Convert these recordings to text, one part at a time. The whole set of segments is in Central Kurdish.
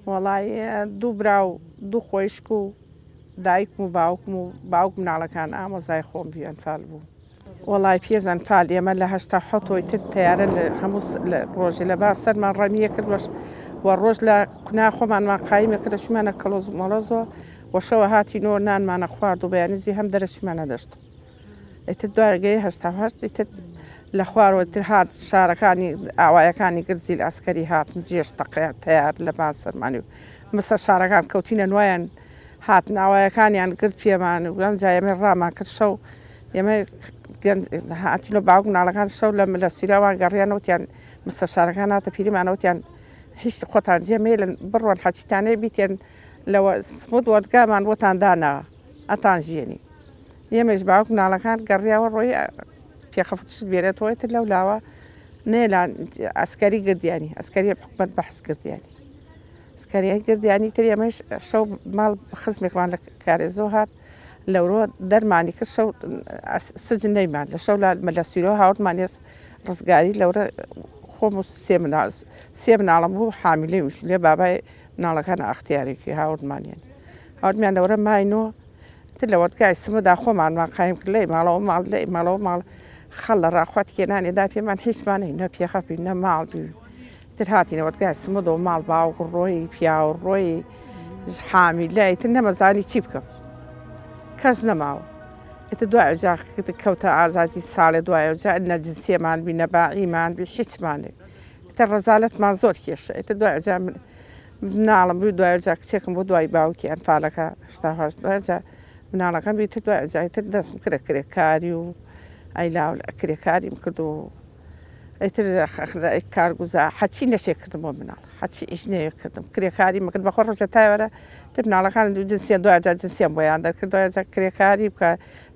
وەڵای دوو برا و دوو خۆیشک و دایکم و باوکم و باوک مناڵەکان ئامۆزای خۆم بی ئەنفال بوو. وەڵای پێش ئەنفال ئێمە لە 87 ەوەی تر تەیارە لە هەموو ڕۆژێ لە بان سەرمان ڕەمیە کرد وەش و ڕۆژ لە کونا خۆمانمان قایمە کرد شمانە کەڵۆز مەڵۆزەوە و شەوە هاتینەوە نانمانە خوارد و بەیانیزی هەم دەرەچیمانە دەشت. ئیتر دوای گەی 88 ئیتر لە خوارەوە تر هات شارەکانی ئاوایەکانی گرت زیل ئەسکەری هاتن جێش تەقەیان تەیار لە بان سەرمانی و مسە شارەکان کەوتینە نوایان هاتن ئاوایەکانیان گرت پێمان و ئەم جا ئێمە ڕامان کرد شەو ئێمە هاتینەوە باوک مناڵەکان شەو لە ملە سویراوان گەڕیانەوتیان مسە شارەکان هاتە پیریمانەوتیان هیچ خۆتان جێ مێلن بڕۆن حەچیتانەیە بیتێن لەوە سموت وەردگامان بۆتان دانا ئەتان ژیێنی ئێمەش باوک مناڵەکان گەڕیاوە ڕۆی پێخەفت شت بێرێتەوە تر لەو لاوە نێلان ئەسکەری گردیانی ئەسکەری حکومەت بەحس کردیانی ئەسکەریای گردیانی تر ئێمەش شەو ماڵ خزمێکمان لە کارێزۆ هات لەورۆ دەرمانی کرد شەو سجن نەیمان لە شەو لە سویرەوە هاوردمان ێس ڕزگاری لەورە خۆم و سێ مناڵ سێ مناڵم بوو حامیلەی وش لێ بابای مناڵەکان ئەختیارێکی هاوردمانیان هاوردمیان لەورە ماینەوە تر لە وەردگای سمەدا خۆمانمان قایم کرد لەی ماڵەوە ماڵ لەی ماڵەوە ماڵ خەڵ لە ڕاخوات کێنانێ دا پێمان هیچمانەی نە پێخەپی نە ماڵ بی تر هاتینە وەردگای سمەدەوە ماڵ باوک ڕۆی پیاو ڕۆی حامیلە ئیتر نەمەزانی چی بکەم کەس نەماوە ئیتر دوای جا کەوتە ئازادی ساڵێ دوای جا نە جنسیەمان بی نە باعیمان بی هیچمانێ ئیتر ڕەزالەتمان زۆر کێشە ئیتر دوای جا من مناڵم بوو دوای جا کچێکم بۆ دوای باوکی ئەنفالەکە 88 دوای جا مناڵەکەم بیتر دوای جای تر دەستم کرە کرێکاری و ئەیلاو کرێکاریم کرد و ئیتر کارگوزا حەچی نەشێ کردم بۆ مناڵ حەچی ئیش نەیە کردم کرێکاری مکرد بەخۆ ڕۆژە تایوەرە تر مناڵەکان دوو جنسیان دوای جا جنسیان بۆیان دەرکرد دوای جا کرێکاری بکە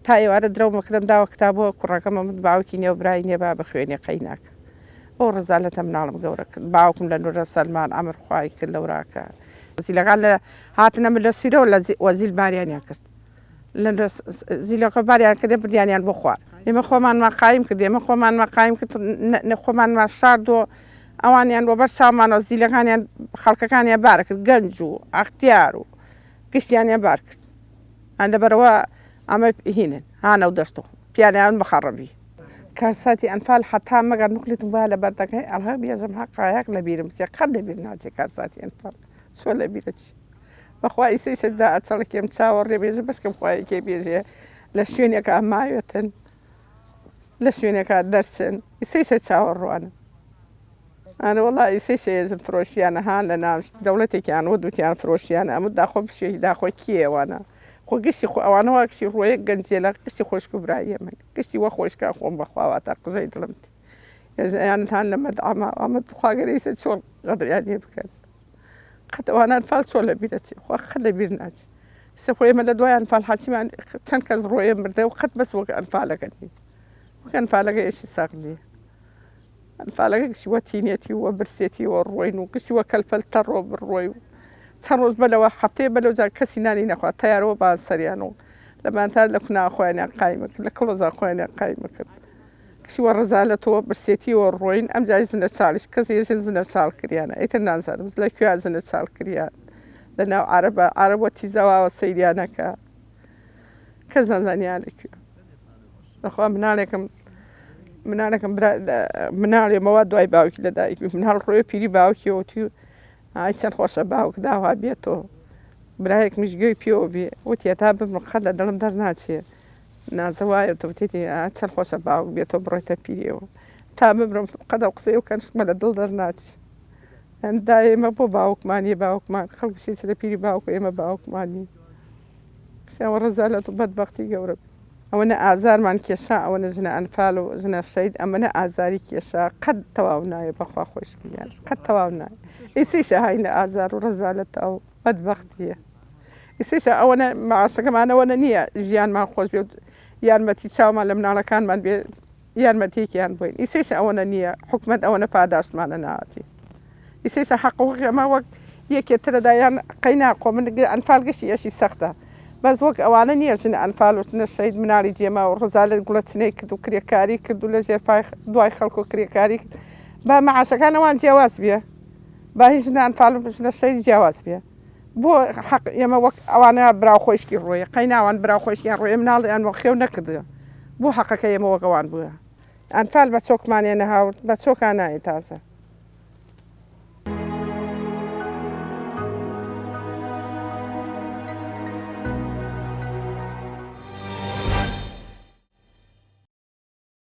تا ئێوارە درەو مکردم داوە کتاب بۆ کوڕەکەم من باوکی نییە و برای نییە با بخوێنێ قەیناکە ئەو ڕەزالەتە مناڵم گەورە کرد باوکم لە نورە سەلمان ئەمر خوای کرد لەوراکە زیلەکان لە هاتنە من لە سویرەوە لە وەزیل باریانیان کرد لە زیلەکە باریان کرد بردیانیان بۆ خوار ئێمە خۆمانمان قایم کرد ئێمە خۆمانمان قایم کرد خۆمانمان شاردۆ ئەوانیان بۆ بەر چاومانەوە زیلەکانیان خەڵکەکانیان بارە کرد گەنج و ئەختیار و گشتیانیان بار کرد لەبەرەوە ئەمە هینن هانە و دەستۆ پیانیان مخەڕبی کارساتی ئەنفال حەتا مەگەر نوقلیتم بایە لە بەردەکەی ئەڵهەق بێژم حەقایەق لە بیرم بچێ قەت لە بیر ناچێ کارساتی ئەنفال چۆن لە بیرە چی بەخوا ئیسەیشە دا ئەچەڵکێم چاوەڕێ بێژم بەشکم خوایەکێ بێژێ لە شوێنێکا ماوێتن لە شوێنێکا دەرچن ئیسەیشە چاوەڕوانم ئەرە وەڵا ئیسەیشە ئێژم فرۆشیانە هان لە ناو دەوڵەتێکیان وە دوتیان فرۆشیانە ئەمە داخۆ بشێ داخۆ کێوانە خۆ گشتی خۆ ئەوانە وا گشتی ڕۆیە گەنجێ لە گشتی خۆشک و برایە من گشتی وە خۆشکان خۆم بەخوا واتا قژەی دڵم تی ئێژەیانتان لە مەدعەما ئەمە خواگەرەیسە چۆن غەدریان لێ بکەن قەت ئەوانە ئەنفال چۆن لە بیرە چێ خوا قەت لە بیر ناچێ سە خۆ ئێمە لە دوای ئەنفال حاچیمان چەند کەس ڕۆیە مردە و قەت بەس وەک ئەنفالەکە نی وەک ئەنفالەکە ئێشی ساغ نییە ئەنفالەکە گشتی وە تینێتی وە برسێتی وە ڕۆین و گشتی وە کەلپەل تەڕۆ بڕۆی و چەند ڕۆژ بەلەوە هەفتەیە بەلەو جار کەسی نانی نەخوا تەیارەوە بان سەریان و لە بانتار لە کونا خۆیانیان قایمە کرد لە کڵۆزا خۆیانیان قایمە کرد کچی وە ڕەزالەتەوە برسێتیەوە ڕۆین ئەم جای زنە چاڵیش کەس یەژن زنە چاڵ کریانە ئیتر نازانم لە کوێ زنە چاڵ کریان لە ناو عەرەبە عەرەبە تیزەواوە سەیریانەکە کەس نازانیان لە کوێ بەخوا مناڵێکم مناڵێکم مناڵێ مەوا دوای باوکی لە دایک مناڵ ڕۆی پیری باوکیەوە توی ئای چەند خۆشە باوک داوا بێتەوە برایەکمیش گوێی پێوە بێ وتی هەتا بمرم قەت لە دڵم دەرناچێ نازە وایە وتێتی چەند خۆشە باوک بێتەوە بڕۆیتە پیریەوە تا بمرم قەت ئەو قسەیە و کەنشتمە لە دڵ دەرناچێ دا ئێمە بۆ باوکمانی باوکمان خەڵک شێچ لە پیری باوک ئێمە باوکمانی قسەوە ڕەزالەت و بەدبەختی گەورە ئەوەنە ئازارمان کێشا ئەوەنە ژنە ئەنفال و ژنە شەهید ئەمەنە ئازاری کێشا قەت تەواو نایە بەخوا خۆشکیان قەت تەواو نایە ئیسیشە هاینە ئازار و ڕەزالەتە و بەدبەختیە ئیسیشە ئەوەنە معاشەکەمان ئەوەنە نییە ژیانمان خۆش بێت یارمەتی چاومان لە مناڵەکانمان بێ یارمەتیەکیان بۆین ئیسەیشە ئەوەنە نییە حکومەت ئەوەنە پاداشتمانە ناتی ئیسەیشە حەق و ئەمە وەک یەکێ ترەدا یان قەینا خۆ من ئەنفال گشتی ئەشی سەختە بەس وەک ئەوانە نییە ژنە ئەنفال و ژنە شەهید مناڵی جێما و ڕزالت گوڵە چنەی کرد و کرێکاری کرد و لە ژێر پای دوای خەڵک و کرێکاری کرد با مەعاشەکان ئەوان جیاواز بیە. با هی ژنە ئەنفال و ژنە شەهید جیاواز بێ بۆ حەق ئێمە وەک ئەوانە برا و خۆیشکی ڕۆیە قەیناوان برا و خۆیشکیان ڕۆیە مناڵیان وە خێو نەکردە بۆ حەقەکە ئێمە وەک ئەوان بووە ئەنفال بە چۆکمانێ نەهاورد بە چۆکا نایە تازە.